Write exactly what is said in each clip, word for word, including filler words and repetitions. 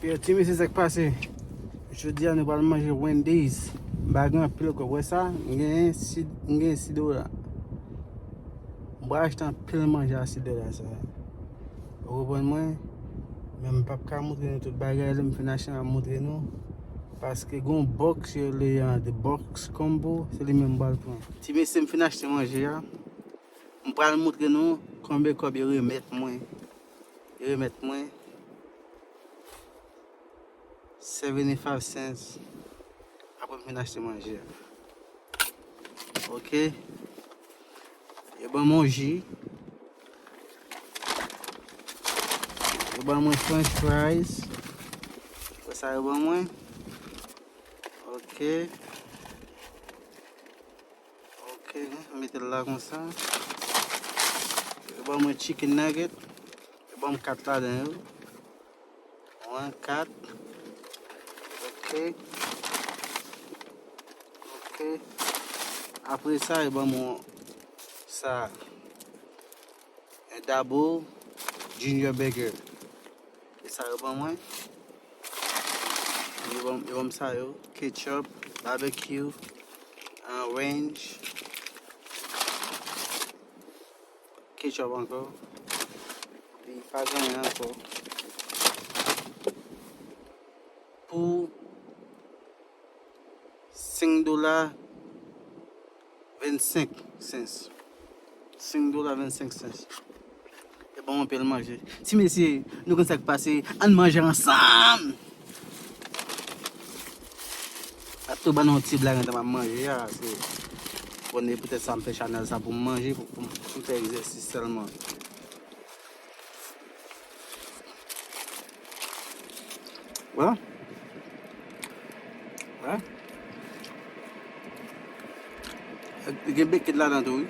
Yo, ti mesye, sa k pase? Jodi a, nou pral manje Wendy's. M pa gen anpil kòb. Wè sa? M genyen sis, m genyen sis dola. M pral achte anpil manje a sis dola sa. Ou konprann mwen? Men m p ap ka montre nou tout bagay. Lè m fin achte, m ap montre nou. Paske gon box yo le an, the box combo, se li menm m pral pran. Ti mesye, m fin achte manje a. M pral montre nou konbyen kòb yo remèt mwen. Yo remèt mwen seventy-five cents. Apre m fin achte manje a. Ok. Yo ban mwen yon ji. Yo ban mwen french fries. Wè sa yo ban mwen. Ok. Ok, m mete l la konsa. Yo ban mwen chicken nugget. Yo ban mwen kat ladan yo. Mwen kat. Ok. Ok. Apre sa, yo ban mwen sa. Yon double junior burger. E sa yo ban mwen. Yo ban, yo ban m sa yo. Ketchup, barbecue, uh, ranch. Ketchup ankò. Epi pa gen anyen ankò. Pou senk dola vennsenk sens. Senk dola vennsenk sens. E bon, anpil manje. Ti mesye, nou konn sa k pase. Ann manje ansanm! Ap tou ban nou yon ti blag antan m ap manje a. Se, bon, e poutèt sa m fè chanèl sa pou m manje, pou, pou m fè egzèsis sèlman. Wè. Wè. Gen bacon ladan tou, wi.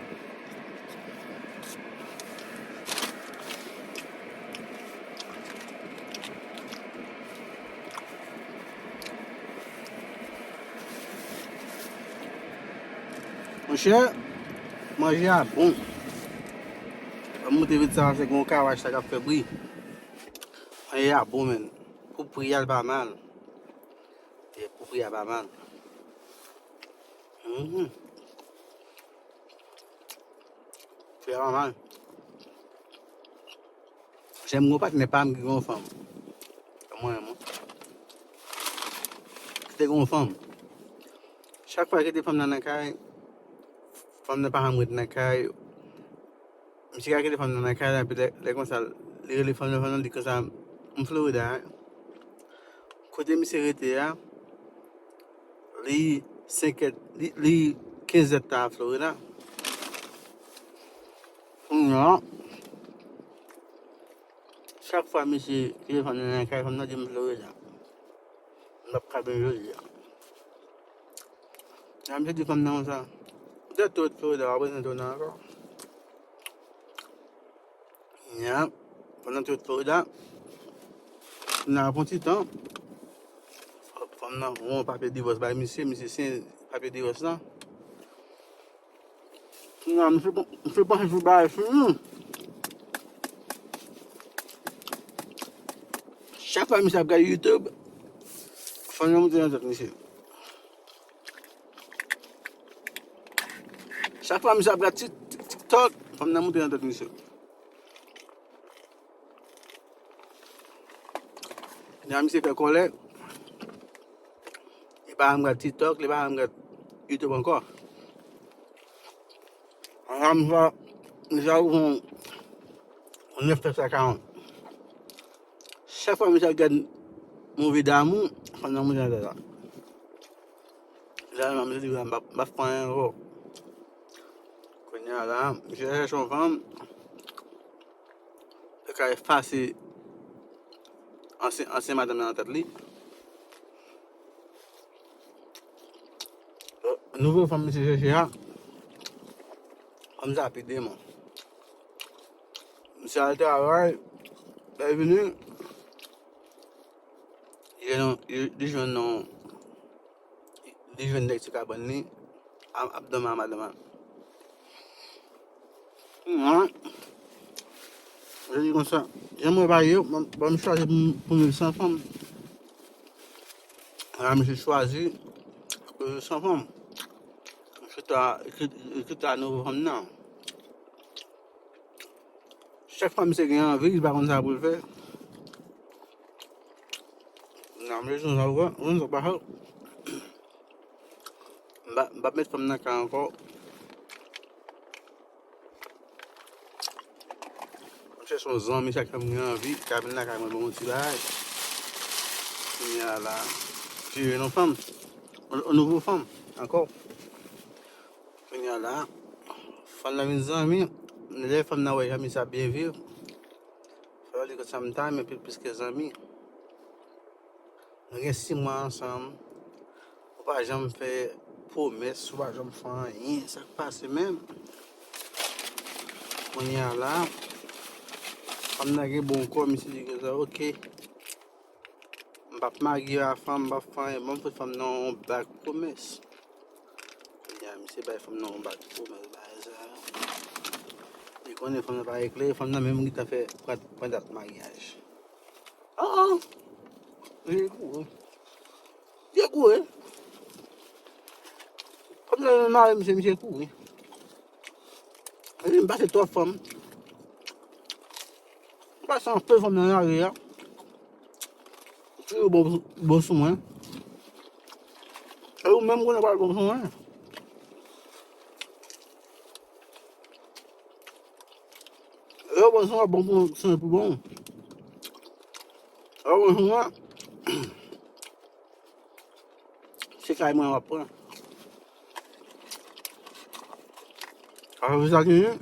Monchè, manje a bon. Ban m montre vit sa, se gon kawach sa k ap fè bri. Manje a bon, menn. Pou pri a, l pa mal. E pou pri a pa mal. Mhm. Pri a pa mal. Janm gon patnè pa m ki gon fanm. Mwen, mwen. Ki te gon fanm. Chak fwa ki te fanm nan nan kay, fanm nan pa janm ret nan kay. Misye ka kite fanm nan nan kay la, epi lè, lè konsa, li rele fanm nan, fanm nan di konsa, "M Florida, wi. Kote misye rete a, li senk è, li, li kenz è ta Florida." Kounya, chak fwa misye kite fanm nan nan kay, fanm nan di, "M Florida. M p ap ka vin jodi a." Nan misye di fanm nan konsa, "Ou te tou ret Florida, w ap prezante w nan ankò." Ya, fanm nan tou ret Florida. Nan ap yon ti tan, fanm nan voye yon papye divòs bay misye, misye siyen papye divòs la. Kounya, misye pran, misye panche sou bagay fini. Chak fwa misye ap gade YouTube, fanm nan monte nan tèt misye. Chak fwa misye ap gade Tik-, Tik-, TikTok, fanm nan monte nan tèt misye. Kounya misye fè kòlè. Li pa janm gad TikTok, li pa janm gad YouTube ankò. Ann sa, misye a ouvri yon, yon nèf tèt sa karant. Chak fwa misye ap gad movie damou, fanm nan monte nan tèt la. Finalman, misye di, "M p ap, m p ap fè anyen ankò." Kounya la, misye chèche yon fanm, li ka efase ansyen, ansyen madanm nan nan tèt li. Nouvo fanm misye chèche a, fanm sa pi demon. Misye al travay, lè l vini, li jwenn, li, li jwenn yon, li jwenn nèg sou kabann li, ap, ap dòmi ak madanm an. Mwen, je di konsa, jan mwen ba yo, ban m chwazi pou m, pou m viv san fanm. La, misye chwazi, euh, san fanm. Misye ta, li kit-, li kite nouvo fanm nan. Chak fwa misye gen anvi, li pa konn sa pou l fè. Nan, misye sa, ou konn sa pa fè. M pa, m pa met fanm nan kay ankò. M chèche yon zanmi, chak fwa m gen anvi, ka vin lakay mwen ban m yon ti bagay. Kounye a la, jere yon fanm, yon, yon nouvo fanm ankò. Kounye a la, fanm nan vin zanmi, lè fanm nan wè jan misye ap byen viv, fè yo di ke sa m ta renmen pil plis ke zanmi. Nou gen sis mwa ansanm. Ou pa janm fè pwomès, ou pa janm fè anyen. Sa k pase menm? Kounye a la, fanm nan gen bon kò, misye di konsa, oke. M p ap marye a fanm, m p ap fè anyen. Ban m fout fanm nan yon bak pwomès. Kounye a, misye bay fanm nan yon bak pwomès, bagay sa. Li konnen fanm nan pa ekle, fanm nan menm gentan fè pran, pran dat maryaj. Ah, ah. Li kouri. Li kouri. Fanm nan mare misye, misye kouri. Li di m pase twòp fanm. M pase anpil fanm nan lari a. Li bon, bon sou mwen. E ou menm konnen pral bon sou mwen. Lè w bon sou mwen, bon pou sou mwen pou bon. Lè w bon sou mwen, se kay mwen w ap pran. Apre sa, gen,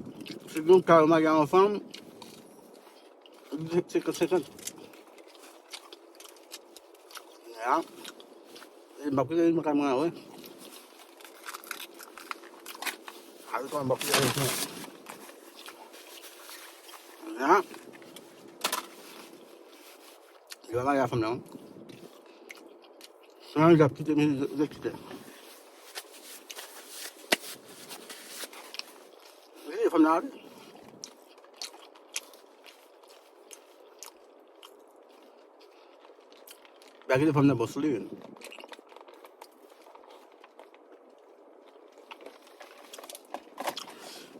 si gen yon kay ou marye a yon fanm, senkant senkant. Ya. E m ap kite li nan kay mwen an, wi. A, li konn m ap kite li nan. Ya. Li pa marye a fanm nan, wi. San li ap kite, men li kite. Li kite fanm nan ale. Bagay de fanm nan bon sou li, wi.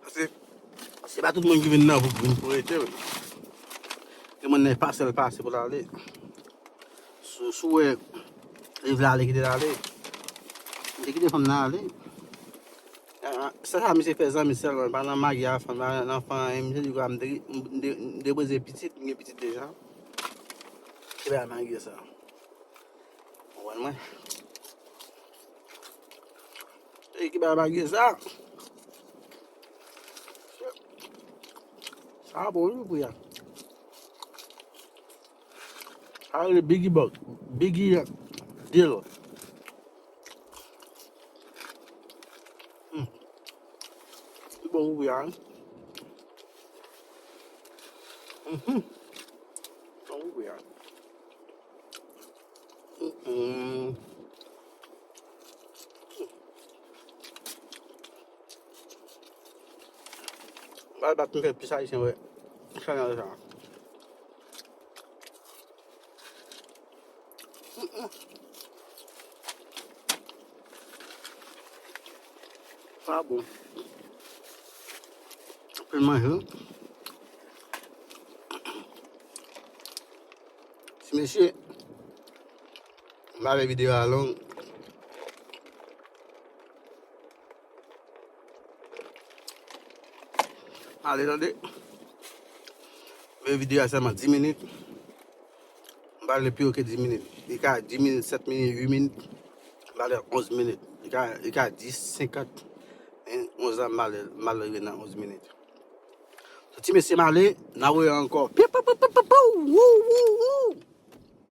Paske se pa tout moun ki vin nan pou, vin pou rete, wi. Gen moun nan pase l pase pou l ale. Si, si w wè li vle ale, kite l ale. Li kite fanm nan ale. Ah, sa, sa misye fè zanmi sèlman, pa nan marye a fanm, pa nan fè anyen, misye di, "M de-, m de-, m depoze pitit, m gen pitit deja." Se pa marye sa. Konprann mwen? E ki pa marye sa. Sa bon, wi, pou ya. Sa rele Biggie Bug, Biggie Deal. Hmm. Li bon pou ya, wi. Mhm. Bon pou ya. Mm-mm. M pral bat m fè plis ayisyen wè chanèl sa. Mm-mm. Sa bon. Anpil manje. Ti mesye, m pa vle videyo a long. Ale tande. Men videyo a sèlman dis minit. M pa vle pi wo ke dis minit. Li ka dis minit, sèt minit, uit minit. M pa vle onz minit. Li ka, li ka dis senkant. Men onz la, m pa vle, m pa vle rive nan onz minit. Ti mesye, m ale, n a wè ankò. Pi, pou, pou, pou, pou, pou, wou, wou, wou.